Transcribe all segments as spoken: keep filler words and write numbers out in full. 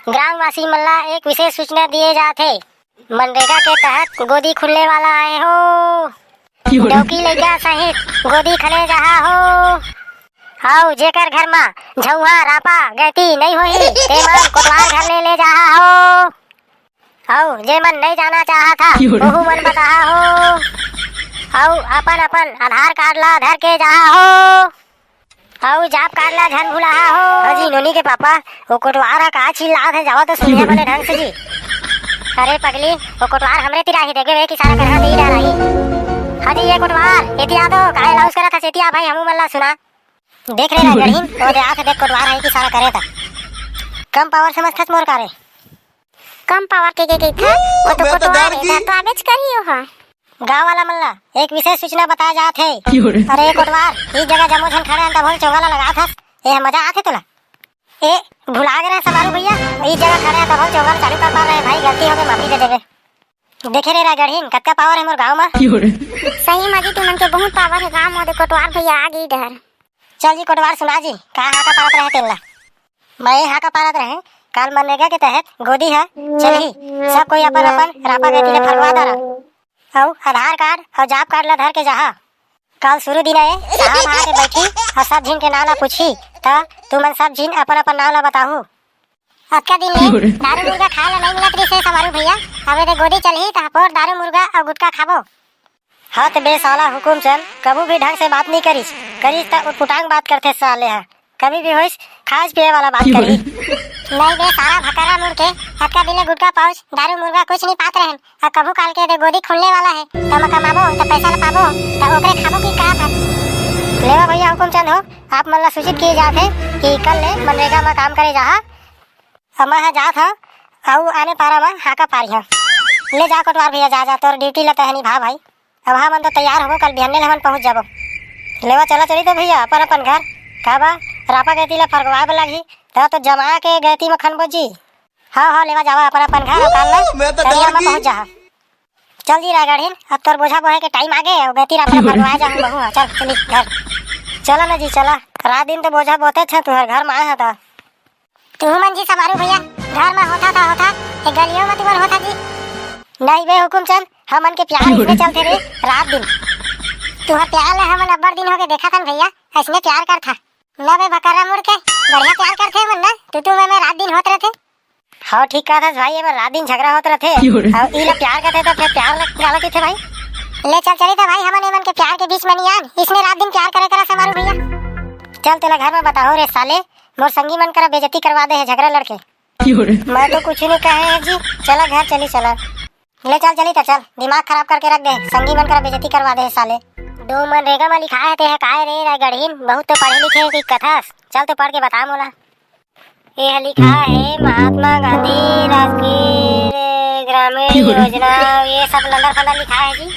ग्रामवासी मन ला एक विशेष सूचना दिए जात हे। मनरेगा के तहत गोदी खुलने वाला आए हो। डौकी लइका सहित गोदी खने जहा हो। अउ जेकर घर मा झउहा, रापा, गैती नइ होही, ते मन कोटवार घर ले, ले जहा हो। अउ जे मन नइ जाना चाहत हा, ओहू मन बताहा हो। अउ अपन अपन आधार कार्ड ला धर के जहा हो। अउ जाब कार्ड ला झन भुलाहा हो। हाँ जी, नोनी के पापा, वो कोटवार हा का चिल्लात हे, जावा तो सुनिया बने ढंग से जी। अरे पगली, वो कोटवार हमरे तीर आही, देखे वे किसारा करहा दे डराही। हाँ जी, ये कोटवार, एती आ तो, काहे लाउस करत हस, एती आ भाई, हमू मन ला सुना। देख रे रायगढ़िन, वो दे आके देख कोटवार हे किसारा करे ता। कम पावर समझथस मोर का रे? कम पावर के, के कहिथे? वो तो मैं तो कोटवार डर हे, गई। तो आबेच करही ओहा। गांव वाला मन ला एक विशेष सूचना बताए जात हे। अरे कोटवार, ई जगह जम्मो झन खड़े हन, तभो चोंगा ला लगात हस। ए, मजा आथे तोला? ए, भुला गे रहे समारू भैया, ई जगह खड़े हन, तभो चोंगा ला चालू कर पा रहे भाई, गलती हो गई, माफी दे देबे। देखे रे रायगढ़िन, कतका पावर हे मोर गांव मा। सही मा जी, तुमन के बहुत पावर हे गांव मा, दे कोटवार भैया आ गई डहर। चल जी कोटवार, सुना जी, का हाका पारत रहे तेन ला? मैं हाका पारत रहे, काल मनरेगा के तहत गोदी ह चलही, सब कोई अपन अपन रापा गैती ले फरवा डारा। अउ आधार कार्ड अउ जाब कार्ड ला धर के जाहा। काल शुरू दिन आए, साहब आके बैठी अउ सब झिन के नाव ला पूछी, त तुमन सब झिन अपन अपन नाव ला बताहू। अतका दिन ले दारू मुर्गा खाए ला नइ मिलत रिहिस हे समारू भैया, अब एदे गोदी चलही त हपोर दारू मुर्गा अउ गुटखा खाबो। हाँ त बे साला हुकुमचंद, कभू भी ढंग से बात नइ करिस, करिस त उटपुटांग बात करथे साले ह। कभी भी होइस, खाए पिए वाला बात करही। नहीं बे सारा भकरा मुड़ के, अतका दिन ले गुटखा पाउच, दारू मुर्गा कुछ नइ पात रहेन, अउ कभू काल के एदे गोदी खुलने वाला हे, त मैं कमाबो, त पैसा ला पाबो, त ओकरे खाबो कि का था? लेवा भैया हुकुमचंद हो, आप मन ला सूचित किए जात हे कि कल ले मनरेगा म काम करे जाहा। अब मैं ह जात हंव, अउ आने पारा म हाका पारिहा। ले जा कोटवार भैया, जा, जा, तोर ड्यूटी ला तहनी भा भाई। अब हमन तो तैयार होबो, कल बिहाने ले हमन पहुंच जाबो। लेवा चला चली तो भैया अपन अपन घर। का बा, रापा गैती ला फरगवाए बर लागही, त तो जमा के गैती म खनबो जी। हाँ, हाँ, लेवा जावा अपन अपन घर, अउ काल ला मैं तो तरिया डर म गई। पहुंच जाहा। चल जी रायगढ़िन, अब तोर बोझा बोहे के टाइम आगे, अउ गैती रापा ला फरगवाए जाहूं महूं, चल चली घर। चला ना जी, चला। रात दिन तो बोझा बोते छ, तुहर घर म आए ह त। तुहू मन जी समारू भैया, घर म होथा त होथा, ए गलियों म तुमन होथा जी। नहीं बे हुकुमचंद, हमन के प्यार इसने चलथे रे, रात दिन। तुहर प्यार ल हमन अब्बड़ दिन होगे देखत हन भैया, अइसने प्यार करथा। न बे भकरा मुड़ के, बढ़िया प्यार करथे हमन न, तू तू मैं मैं रात दिन होत रथे। हाँ ठीक कहत हस भाई, एमन रात दिन झगड़ा होत रथे। अउ ई ला प्यार करथे त फेर प्यार ला काला कहिथे भाई? ले चल चली त भाई, हमन एमन के प्यार के बीच म नइ आन, इसने रात दिन प्यार करे करा समारू भैया। चल तेला घर म बताहूं रे साले, मोर संगी मन करा बेइज्जती करवा दे हे झगड़ा लड़के। मैं तो कुछ नहीं कहे है जी, चला घर चली चला। ले चल चली त चल, दिमाग खराब करके रख दे, संगी मन करा बेइज्जती करवा दे हे साले। दो मनरेगा म लिखाए हे ते ह काय रे रायगढ़िन, बहुत तो पढ़े लिखे हे कि कथस, चल तो पढ़ के बता मोला। ये ह लिखाए हे महात्मा गांधी राष्ट्रीय ग्रामीण योजना, ये सब लंदर फंदर लिखाए हे जी।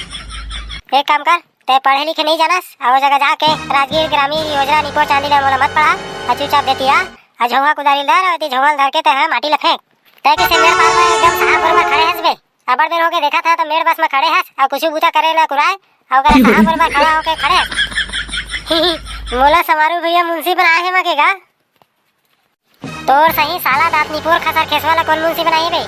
एक काम कर, तैं पढ़े लिखे नइ जानस, अउ ओ जगह जाके राजगीर ग्रामीण योजना निपोर चांदी ला मोला मत पढ़ा, अउ चुपचाप देती आ, अउ झउहा कुदारी ल धर, अउ एती झउहा ल धर के तैं ह माटी ल फेंक। तैं कइसे मेड़ पार म एकदम साहब बरोबर खड़े हस बे? अब्बड़ बेर होके देखत हंव त मेड़ बस म खड़े हस, अउ कुछु बूता करे ल कुराए, अउ ओकरा साहब बरोबर खड़ा होके खड़े हस। मोला समारू भैया मुंशी बनाए हे म के गा? तोर सही साला दांत निपोर खसर खेसवा ला कोन मुंशी बनाही बे?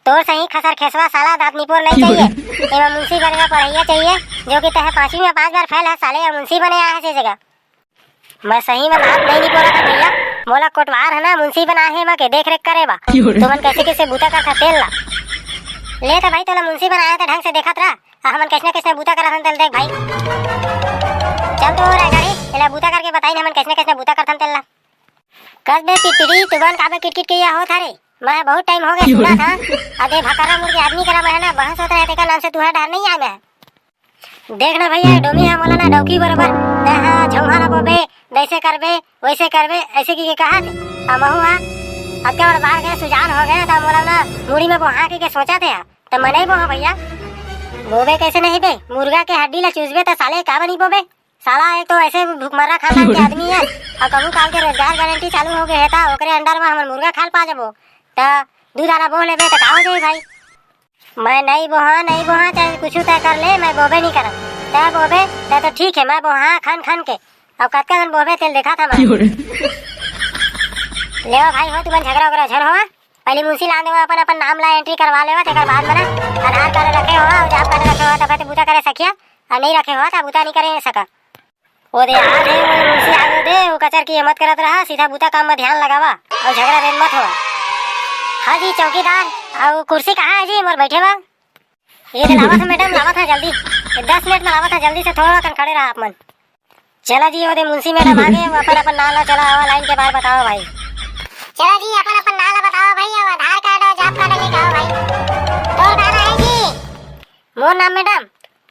तोर सही खसर खेसवा साला दांत निपोर नहीं चाहिए। एमा मुंशी बने का पढ़ैया चाहिए, जो कि तहे पांचवी में पांच बार फेल है साले, या मुंशी बने आया है से जगह। मैं सही में दांत नहीं निपोरा था भैया, मोला कोटवार है ना मुंशी बना है, मैं के देख रेख करे बा। तुमन कैसे कैसे बूता करथा तेल ला। ले तो भाई तोला मुंशी बनाया था, ढंग से देखत रहा, आ हमन कैसने कैसने बूता करत हन तेल देख भाई। चल तो हो रहा गाड़ी, एला बूता करके बताई ना हमन कैसने कैसने बूता करथन तेल ला। कस बे पिटपिटी, तुमन काबर किटकिट के या होत हरे? मैं बहुत टाइम हो गया सुना था। अदे भकरा मुड़ के आदमी करा मैं है ना बहस होत रहे, तेकर नाम से तुहर डहर नहीं आए मैं। देख ना भैया, डोमी है मोला ना डौकी बरोबर। ते हा झौहा ना बोबे, दैसे करबे, वैसे करबे, ऐसे की के कहा थे। आ महू हा, अब क्या बार गए सुजान हो गए, तो मोला ना मुड़ी में बोहा के, के सोचा थे। तो मैं नहीं बोहा भैया। बोबे कैसे नहीं बे? मुर्गा के हड्डी ला चूसबे तो साले का बनी बोबे? साला एक तो ऐसे भुखमर्रा खानदान के आदमी है, और कभू काल के रोजगार गारंटी चालू हो गए है, ता ओकरे अंडर में हमर मुर्गा खाल पा जबो, ता दू दाना बोह लेबे, ता का हो जाई भाई? मैं नहीं बोहा, नहीं बोहा, चाहे कुछ तय कर ले, मैं बोबे नहीं करब। तय बोबे, तय तो ठीक है, मैं बोहा खन खन के। अब कतका खन बोबे तेल देखा था मैं। लेवा भाई हो, तुमन झगड़ा उगड़ा झन होवा, पहली मुंशी ला देवा, अपन अपन नाम ला एंट्री करवा लेवा, तेकर बाद में ना आधार कार्ड रखे होवा, जॉब कार्ड रखे होवा, तब तो बूता करे सकिया, अउ नहीं रखे होवा, तब बूता नहीं करे सका। ओ दे, आ दे, ओ मुंशी आ गए दे, ओ कचर की मत करत रहा, सीधा बूता काम में ध्यान लगावा, अउ झगड़ा रेन मत होवा। हाँ जी चौकीदार, अउ कुर्सी कहाँ है जी, मोर बैठे बा? ये दे लावत है मैडम, लावत है जल्दी, ये दस मिनट में लावत है, जल्दी से थोड़ा कन खड़े रहा आप मन। चला जी, ओ दे मुंशी मैडम आ गए, अपन अपन नाम ला, चला आवा लाइन के बाहर बतावा भाई। चला जी, अपन अपन नाम ला बतावा भाई, अउ आधार कार्ड अउ जॉब कार्ड लेके आवा भाई। तोर का नाम है जी? मोर नाम मैडम,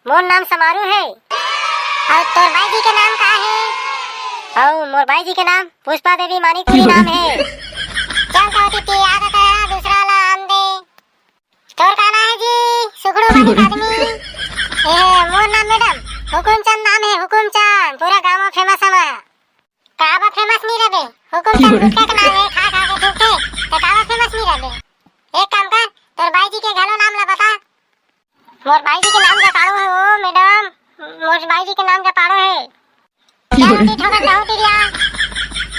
मोर नाम समारू है। अउ तोर बाई जी के नाम का है? अउ मोर बाई जी के नाम पुष्पा देवी मानिकपुरी नाम है। चल तो दीदी, आदत है, दूसरा ला आन दे। तोर का नाम है जी? सुगड़ू मानिक आदमी। ए, मोर नाम मैडम हुकुमचंद नाम है, हुकुमचंद, पूरा गांव में फेमस है मैं। का बा फेमस नहीं रहे? हुकुमचंद गुटखा के नाम है, खा खा के थूकथे, तो का बा फेमस नहीं रहे? एक काम कर, तोर बाई जी के घलो नाम ला बता। मोर बाई जी के नाम जपाड़ो है ओ मैडम, मोर बाई जी के नाम जपाड़ो है। चल, उठी ठोकर जाऊं तिरिया।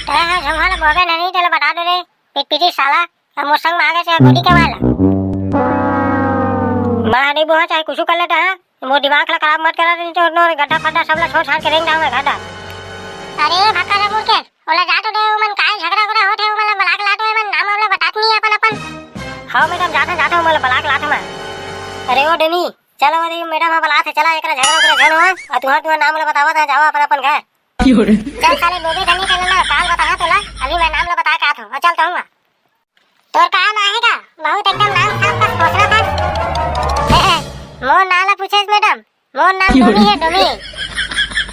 तय है झंगवा ला बोबे नहीं, तेला बता दे रे, पिटपिटी साला। अब मोर संग में आगे से गोली के वाला। मार नहीं बोहा, चाहे कुछ कर लेता है, मोर दिमाग ला खराब मत करा, नहीं तो नोर गड्ढा फड्ढा सब ला छोड़ छाड़ के रेंग जाऊंगा गड्ढा। अरे भक्का रे मुड़ के, ओला जा तो दे, उमन काय झगड़ा उगड़ा होत है, उमन ला बलाक लात है, मन नाम वाला बतात नहीं है अपन अपन। हाँ मैडम, जात है, जात है, उमन ला बलाक लात है मैं। अरे ओ डेनी, चलो अरे मैडम, हम बलात है, चला एकरा झगड़ा उगड़ा झन हो, और तुहार तुहार नाम ला बतावा था, जाओ अपन अपन घर। चल साले बोबे धनी, चल ना, काल बता तोला, अभी मैं नाम ला बता के आत हूँ, और चल तो हूँ। तोर का नाम है का? बहुत एकदम नाम साफ का सोचना था। मोर नाम ला पूछेस मैडम, मोर नाम डोमी है, डोमी।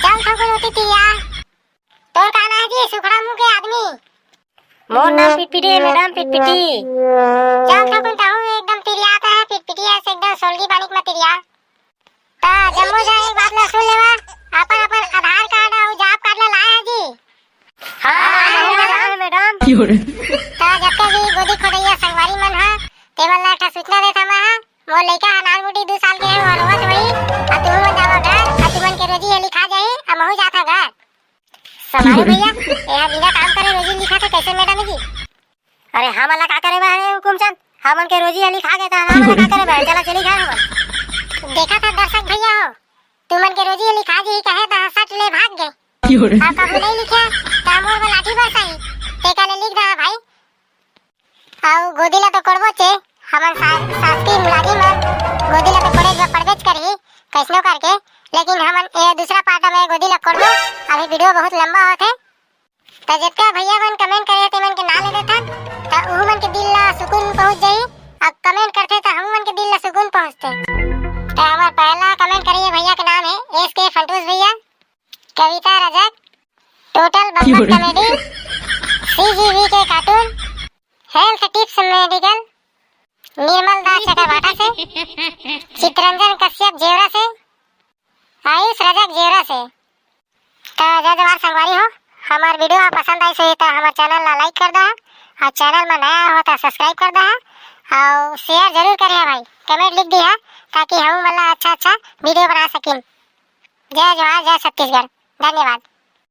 चल तो कोई होती थी यार। तोर का नाम है जी, सुखड़ा मुंह के आदमी? मोर नाम पिटपिटी है मैडम, पिटपिटी। चल तो कोई ताऊ एकदम तिरियाता है, पिटपिटी ऐसे एकदम सोलगी बानिक में तिरिया। ता जम्मो झन एक बात ला सुन लेवा, अपन अपन आधार कार्ड अउ जॉब कार्ड ला लाए है जी। हाँ, हाँ, हाँ, हाँ, हाँ, मैडम। ता जब भी गोदी खोदैया संगवारी मन हा, तेमन ला एक ठा सूचना देत हमा हा, मोर लइका हा नानमुटी दू साल के है, वो रोवत होही, अब तुमन जावा घर, अब तुमन के रोजी हे लिखा जाही, अब महू जात हा घर। समारे भैया, ये बिना काम करे रोजी लिखा थे कैसे मैडम जी? अरे हमन ला का करे बा रे हुकुमचंद, हमन के रोजी हली खा गए त हमन ला का करे बा, चला चली घर हमन। देखा था दर्शक भैया हो, तुमन के रोजी हली खा जी कहे त सट ले भाग गए। अब कभू नहीं लिखे त मोर बर लाठी बरसाही, तेका ले लिख दहा भाई। अउ गोदी ला तो कोड़बो चे, हमन सा-, शासकीय मुलाजिम हन, गोदी ला तो कोड़े बर पड़बेच करही, कैसनो करके, लेकिन हमन ये दूसरा पार्ट में गोदी ला कोड़बो, अभी वीडियो बहुत लंबा होत है। त जतका भैया मन कमेंट करे हे, तेमन के नाम ले देथन, त उहू मन के दिल ला सुकून पहुंच जाही। अब कमेंट करथे, त हमू मन के दिल ला सुकून पहुंचथे। त हमर पहला कमेंट करे भैया के नाम है एस के फंटूस भैया, कविता रजक, टोटल बकबक कॉमेडी, सीजीवी के कार्टून, हेल्थ टिप्स मेडिकल, निर्मल दास चकरभाटा से, चित्रंजन कश्यप जेवरा से, आयुष रजक जेवरा से। त जय जवान संगवारी हो, हमर वीडियो हा पसंद आइस होही त हमर चैनल ला लाइक कर दहा, अउ चैनल में नया हो त सब्सक्राइब कर दहा, अउ शेयर जरूर करे हा भाई, कमेंट लिख दिहा, ताकि हम मन ला अच्छा अच्छा वीडियो बना सकिन। जय जोहार, जय छत्तीसगढ़, धन्यवाद।